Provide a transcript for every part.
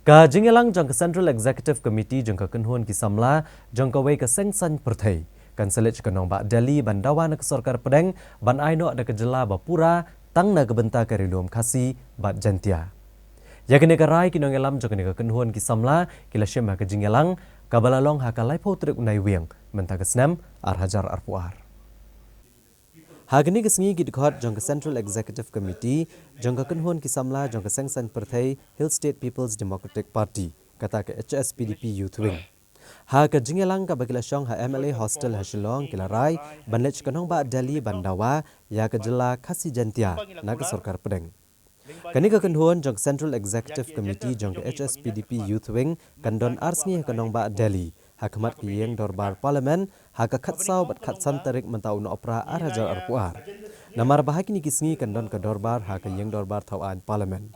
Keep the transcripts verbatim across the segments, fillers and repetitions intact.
Ka jingïalang jong ka Central Executive Committee jong ka kynhun ki samla jong kawei ka seng saiñ pyrthei kan sa leit sha ka nongbah Delhi ban dawa na ka sorkar pdeng ban ai noh da ka jylla ba pura tang na ka bynta ka ri lum Khasi bad Jaintia. Ïa kane ka rai ki nongïalam jong kane ka kynhun ki samla ki la shim ha ka jingïalang kaba la long ha ka laiphew tarik u Naiwieng mynta ka snem ar hajar arphew ar. Ha kane ka sngi ki dkhot jong ka Central Executive Committee jong ka kynhun ki samla jong ka seng saiñ pyrthei Hill State People's Democratic Party, kata ka H S P D P Youth Wing, ha ka jingïalang kaba ki la shong ha M L A Hostel ha Shillong, ki la rai ban leit sha ka nongbah Delhi ban dawa ïa ka jylla Khasi Jaintia na ka sorkar pdeng. Kane ka kynhun jong ka Central Executive Committee jong ka H S P D P Youth Wing kan don ar sngi ha ka nongbah Delhi ha khmat ka ïing dorbar Parliament ha ka khatsaw bad khatsan tarik mynta u Nohprah ar hajar arphew ar. Namar ba ha kine ki sngi kan don ka dorbar ha ka ïing dorbar thaw aiñ Parliament.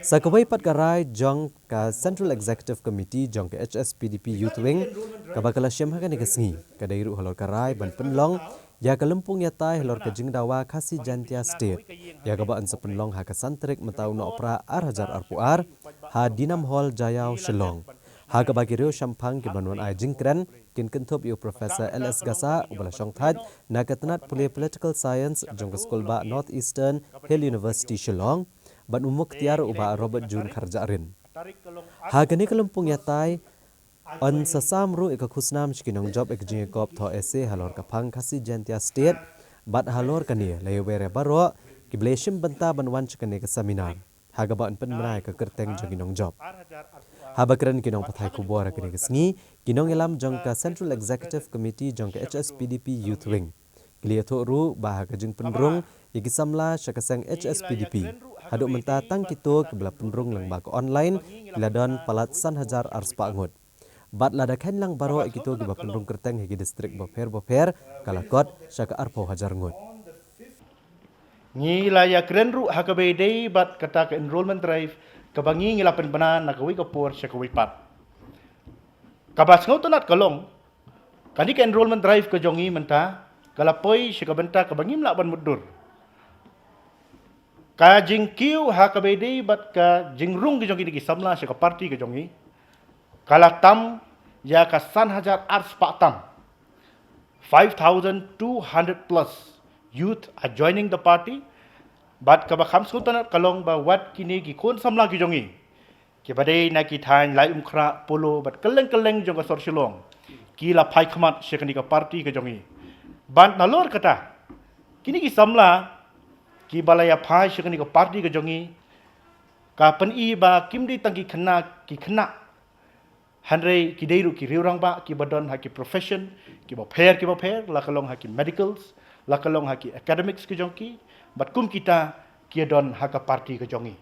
Sa kawei pat ka rai jong ka Central Executive Committee jong ka H S P D P Youth Wing kaba ka la shim ha kane ka sngi ka dei ruh halor ka rai ban pynlong ïa ka lympung ïatai halor ka jingdawa Khasi Jaintia State, ïa kaba yn sa pynlong ha ka san tarik mynta u Nohprah ar hajar arphew ar ha Dinam Hall Jaiaw Shillong, ha kaba ki riew shemphang kiban wan ai jingkren kin kynthup ïa u Professor L S Gasa uba la shongthait na ka tnat pule Political Science jong ka skul bah North Eastern Hill University Shillong bad u muktiar u bah Robert June Kharjahrin. Ha kane ka lympung ïatai yn sa sam ruh ïa ka khusnam sha ki nongjop ïa ka jingïakop thoh essay halor ka phang Khasi Jaintia State bad halor kane la ïawer ïa baroh kiba la shim bynta ban wan sha kane ka seminar ha kaba yn pynbna ïa ka kyrteng jong ki nongjop. Haba kren ki nongpathai khubor ha kane ka sngi, ki nongïalam jong ka Central Executive Committee jong ka H S P D P Youth Wing ki la ïathuh ruh ba ha ka jingpynrung ïa ki samla sha ka seng H S P D P, haduh mynta tang kito kiba la pynrung lyngba ka online ki la don palat san hajar ar spah ngut. Bad lada kheiñ lang baroh ïa kito kiba pynrung kyrteng ha ki distrik bapher bapher ka la kot sha ka arphew hajar ngut. Ngi la ïakren ruh ha kaba ïadei bad kata ka enrollment drive kaba ngi ngi la pynbna na kawei ka por sha kawei pat. Kaba sngewtynnat ka long, kane ka enrollment drive ka jong ngi mynta ka la poi sha ka bynta kaba ngim lah ban mutdur. Ka jingkiew ha kaba ïadei bad ka jingrung ka jong kine ki samla sha ka party ka jong ngi ka la tam ïa ka san hajar ar spah tam. Five thousand two hundred plus youth are joining the party. Bad kaba kham sngewtynnat ka long ba wat kine ki khun samla ki jong ngi kiba dei na ki thaiñ Laitumkhrah, Polo bad kylleng kylleng jong ka sor Shillong ki la phai khmat sha kane ka party ka jong ngi. Bad nalor kata, kine ki samla kiba la ïa phai sha kane ka party ka jong ngi ka pyni ba kim dei tang ki khynnah ki khynnah, hynrei ki dei ruh ki riew rangbah kiba don ha ki profession kiba pher kiba pher, la ka long ha ki medicals, la ka long ha ki academics ki jong ki, bad kum kita ki don ha ka party ka jong ngi.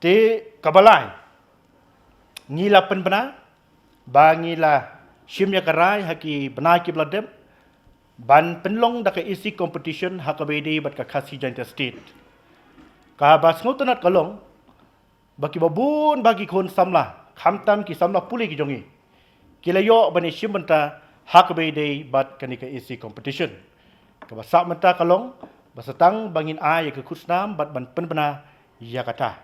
Te kaba lai, ngi la pynbna ba ngi la shim ïa ka rai ha ki bnai kiba la dep ban pynlong da ka essay competition ha kaba ïadei bad ka Khasi Jaintia State. Kaba sngewtynnat ka long ba kiba bun ba ki khun samla, khamtam ki samla pule ki jong ngi, ki la ïoh ban ïashim bynta ha kaba ïadei bad kane ka essay competition. Kaba sah mynta ka long ba sa tang ba ngin ai ïa ka khusnam bad ban pynbna ïa kata.